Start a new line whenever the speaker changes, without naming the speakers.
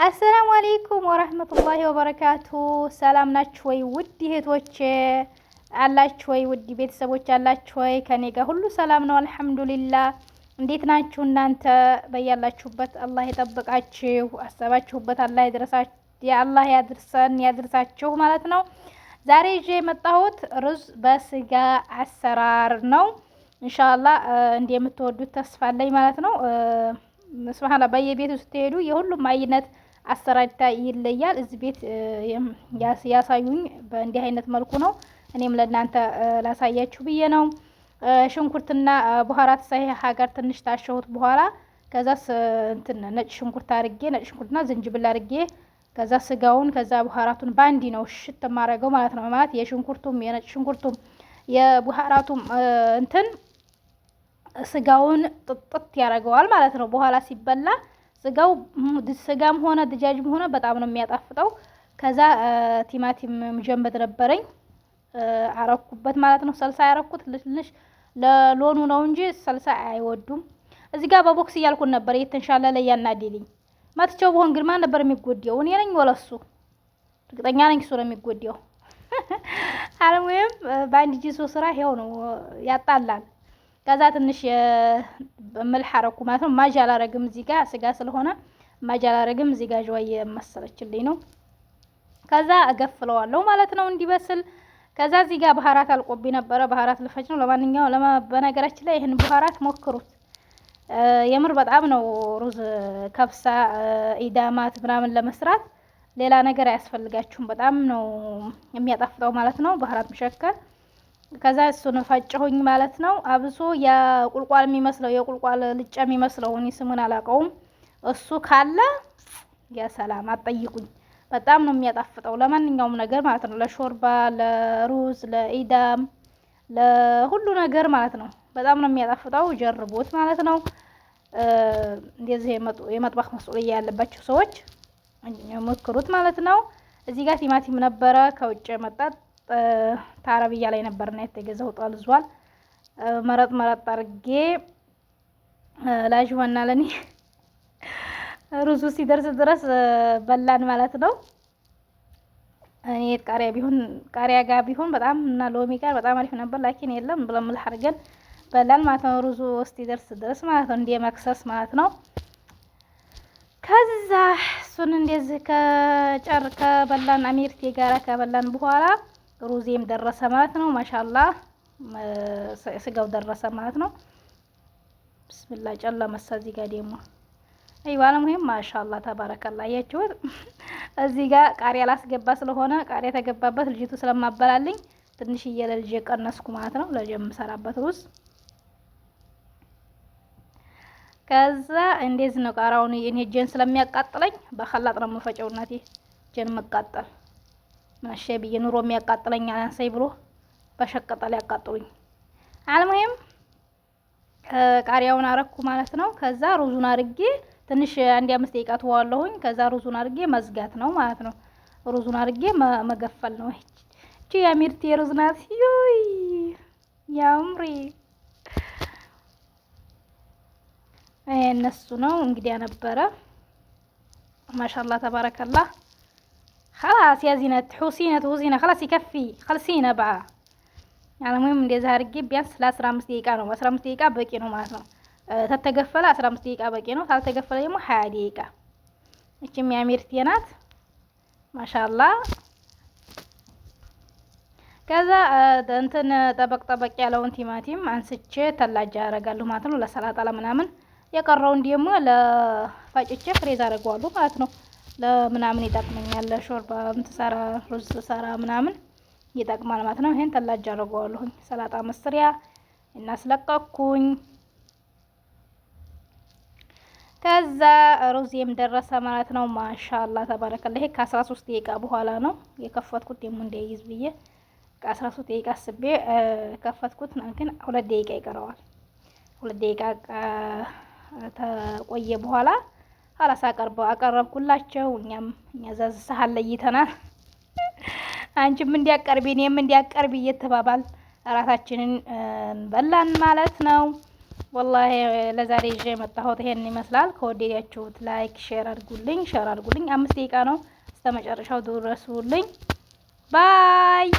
السلام عليكم ورحمة الله وبركاته። ሰላም ናችሁ ወይ ውድ እህቶቼ አላችሁ ወይ ውድ ቤተሰቦች አላችሁ ወይ? ከኔ ጋር ሁሉ ሰላም ነው الحمد لله። እንዴት ናችሁ እናንተ? በያላችሁበት አላህ ይጠብቃችሁ፣ አሰባችሁበት አላህ ይድረሳችሁ፣ አላህ ያድርሰን ያድርሳችሁ ማለት ነው። ዛሬ ይዤ የመጣሁት ሩዝ በስጋ አሰራር ነው። إن شاء الله እንደምትወዱት ተስፋ አለኝ ማለት ነው። سبحان الله በየቤቱ ስትሄዱ የሁሉም አይነት አሰራር ይለያል። እዚህ ቤት ያሳዩኝ በእንዲህ አይነት መልኩ ነው። እኔም ለእናንተ ላሳያችሁ ብዬ ነው። ሽንኩርትና بهارات صحيحة ጋር ትንሽ ታሸሁት በኋላ ከዛ እንትን ነጭ ሽንኩርት አርጌ ነጭ ሽንኩርትና ዝንጅብል አርጌ ከዛ ስጋውን ከዛ بهارات ኡን ባንዲ ነው ሽት የማረገው ማለት ነው። ማለት የሽንኩርቱም የነጭ ሽንኩርቱም የ بهارات ኡም እንትን ስጋውን ጥጥት ያደርገዋል ማለት ነው። በኋላ ሲበላ ስጋው ስጋም ሆነ دجاج ም ሆነ በጣም ነው የሚያጣፍጠው። ከዛ ቲማቲም مجمد ነበረኝ አረኩበት ማለት ነው። ሰልሳ ያረኩት ትንሽ ለሎኑ ነው እንጂ ሰልሳ አይወዱም። እዚህ ጋር በቦክስ እያልኩን ነበር እየተንሻለለ እያናደደኝ መትቸው በሆን ግን ማን ነበር የሚጎዳው? እኔ ነኝ ወለሱ? እርግጠኛ ነኝ እሱ ነው የሚጎዳው። አለሙም በአንድ እጅ ሶስት ስራ ይኸው ነው ያጣላል። ከዛ ትንሽ ملح አረኩ ማለት ነው። ማጅ አላረግም እዚህ ጋር ስጋ ስለሆነ ማጅ አላረግም። እዚህ ጋር ጅዋ እየመሰለችልኝ ነው። ከዛ እገፍለዋለሁ ማለት ነው እንዲበስል። ከዛ እዚህ ጋር بهارات አልቆብኝ ነበረ። بهارات ልፈጭ ነው። ለማንኛውም በነገራችን ላይ ይህን بهارات ሞክሩት። የምር በጣም ነው ሩዝ كبسة ኢዳማት ምናምን ለመስራት ሌላ ነገር አያስፈልጋችሁም። በጣም ነው የሚያጣፍጠው ማለት ነው بهارات مشكل ከዛ እሱን ፈጨሁኝ ማለት ነው። አብሶ የቁልቋል የሚመስለው የቁልቋል ልጫ የሚመስለው እኔ ስሙን አላውቀውም። እሱ ካለ يا سلام አትጠይቁኝ። በጣም ነው የሚያጣፍጠው ለማንኛውም ነገር ማለት ነው። ለሾርባ፣ ለሩዝ፣ ለኢዳም፣ ለሁሉ ነገር ማለት ነው። በጣም ነው የሚያጣፍጠው። ጀርቡት ማለት ነው። እንደዚህ የ مطبخ مسؤولية ያለባቸው ሰዎች ሞክሩት ማለት ነው። እዚህ ጋር ቲማቲም ነበረ ከውጭ የመጣ ታረብያ ላይ ነበርና የተገዛው ጠልዟል። መረጥ መረጥ አድርጌ ላጅዋና ለኔ ሩዙ ሲደርስ ድረስ በላን ማለት ነው። እኔ ቃሪያ ቢሆን ቃሪያ ጋር ቢሆን በጣም እና ሎሚ ጋር በጣም አሪፍ ነበር። لكن የለም ብለን ملح አድርገን በላን ማለት ነው። ሩዙ እስኪደርስ ድረስ ማለት ነው። እንደ መክሰስ ማለት ነው። ከዛ እሱን እንደዚህ ከጨር ከበላን አሚርቴ ጋራ ከበላን በኋላ ሩዜም ደረሰ ማለት ነው። ما شاء الله ስጋው ደረሰ ማለት ነው። بسم الله ጨለመሳ እዚህ ጋር ደግሞ أيوه المهم ما شاء الله تبارك الله። አያችሁት? እዚህ ጋር ቃሪያ ላስገባ ስለሆነ ቃሪያ ተገባበት ልጅቱ ስለማበላልኝ ትንሽዬ ለልጄ ቀነስኩ ማለት ነው። ለልጄ የምሰራበት ሩዝ ከዛ እንደዚህ ነው። ቃሪያውን እኔ እጄን ስለሚያቃጥለኝ በ خلاط ነው የምፈጨው። እናቴ እጄን መቃጠል ምናሸ ብዬ ኑሮ የሚያቃጥለኝ አላንሳይ ብሎ በሸቀጠ ሊያቃጥሉኝ። المهم ቃሪያውን አረኩ ማለት ነው። ከዛ ሩዙን አርጌ ትንሽ አንድ 5 ደቂቃ ትዋለሁኝ። ከዛ ሩዙን አርጌ መዝጋት ነው ማለት ነው። ሩዙን አርጌ መገፈል ነው። እቺ የአሚርቴ ሩዝ ናት። ዩይ ያምሪ እነሱ ነው እንግዲህ ነበረ። ما شاء الله تبارك الله። خلاص يا زينة حسينة حسينة خلاص يكفي خلصينا بقى المهم እንደዛ አድርጌ ቢያንስ ለ15 ደቂቃ ነው። 15 ደቂቃ በቂ ነው ማለት ነው። ተተገፈለ 15 ደቂቃ በቂ ነው። ታልተገፈለ ደግሞ 20 ደቂቃ። እቺም የአሚርቴ ናት። ما شاء الله። ከዛ እንትን ጠበቅ ጠበቅ ያለውን ቲማቲም አንስቼ ثلاجة አደርጋለሁ ማለት ነው ለሰላጣ ለምናምን። የቀረውን ደግሞ ለፋጭቼ freeze አደርገዋለሁ ማለት ነው። ለምናምን ይጠቅመኛል። ለሾርባ ምትሰራ ሩዝ ትሰራ ምናምን ይጠቅማል ማለት ነው። ይሄን ثلاجة አደርገዋለሁኝ። ሰላጣ መስሪያ እናስለቀኩኝ። ከዛ ሩዝም ደረሰ ማለት ነው። ما شاء الله تبارك الله። ይሄ ከ13 ደቂቃ በኋላ ነው የከፈትኩት። ደግሞ እንዳይይዝ ብዬ ከ13 ደቂቃ አስቤ ከፈትኩት፣ ግን 2 ደቂቃ ይቀረዋል። 2 ደቂቃ ተቆየ በኋላ خلاص አቀርበው አቀረብኩላቸው። እኛም እኛ ዛዝ ሰሃን ለይተናል። አንቺም እንዲያቀርቢ እኔም እንዲያቀርቢ እየተባባል እራታችንን በላን ማለት ነው። ወላሂ ለዛሬ ይዤ የመጣሁት ይሄን ይመስላል። ከወደዳችሁት like share አድርጉልኝ፣ share አድርጉልኝ። 5 ደቂቃ ነው። እስከ መጨረሻው ድረሱልኝ። Bye።